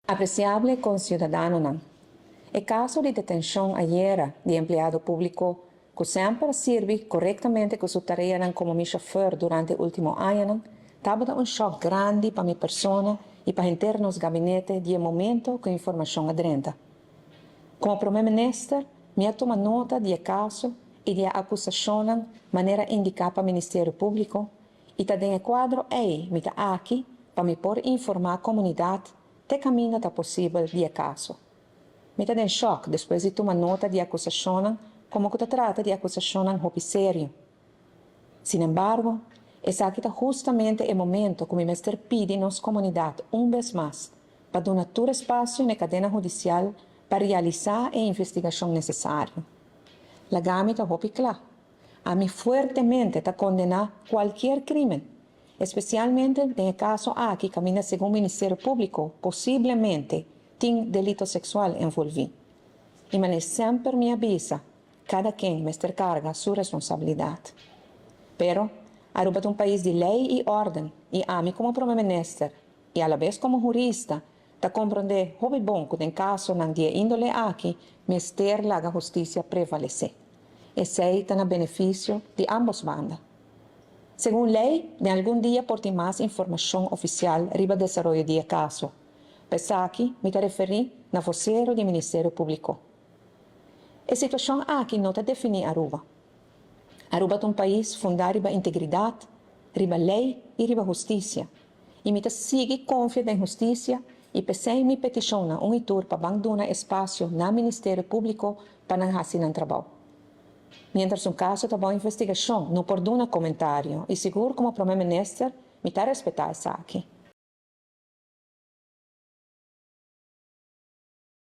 Apresiable konsiudadanonan, E kaso di detenshon ayera di empleado públiko ku semper a sirbi korektamente ku su tareanan komo mi shofèr durante último añanan, tabata un shòk grandi pa mi persona i pa henter nos gabinete di e momento ku informashon a drenta. Komo Promé Minister mi a tuma nota di e kaso i di e akusashonnan manera indiká pa Ministerio Públiko i ta den e kuadro ei mi ta aki pa mi por informá komunidat te kaminda ta posibel di e kaso. Mi ta den shòk despues di tuma nota di e akusashonnan komo ku ta trata di akusashonnan hopi serio. Sinembargo, esaki ta hustamente e momento ku mi mester pidi nos komunidat un bes mas pa duna tur espasio na e kadena hudisial pa realisá e investigashon nesesario. Laga mi ta hopi kla, ami fuertemente ta kondená kualkier krímen, espesialmente den e kaso aki kaminda segun Ministerio Públiko posiblemente tin delito seksual envolví. I manera semper mi a bisa, kada ken mester karga su responsabilidat. Pero, Aruba ta un pais di lei i órden i ami komo Prome Minister i alabes komo hurista ta komprondé hopi bon ku den kasonan di e índole aki mester laga hustisia prevalesé. Esei ta na benefisio di ámbos banda. Segun lei, den algun dia por tin mas informashon ofisial riba desaroyo di e kaso. Pa esaki mi ta referí na vosero di Ministerio Públiko. E situashon aki no ta definí Aruba. Aruba ta un pais fundá riba integridat, riba lei i riba hustisia. I mi ta sigui konfia den hustisia i p'esei mi petishon na un i tur pa ban duna espasio na Ministerio Públiko pa nan hasi nan trabou. Miéntras un kaso ta bou investigashon no por duna komentario i sigur komo Prome Minister mi ta respetá esaki.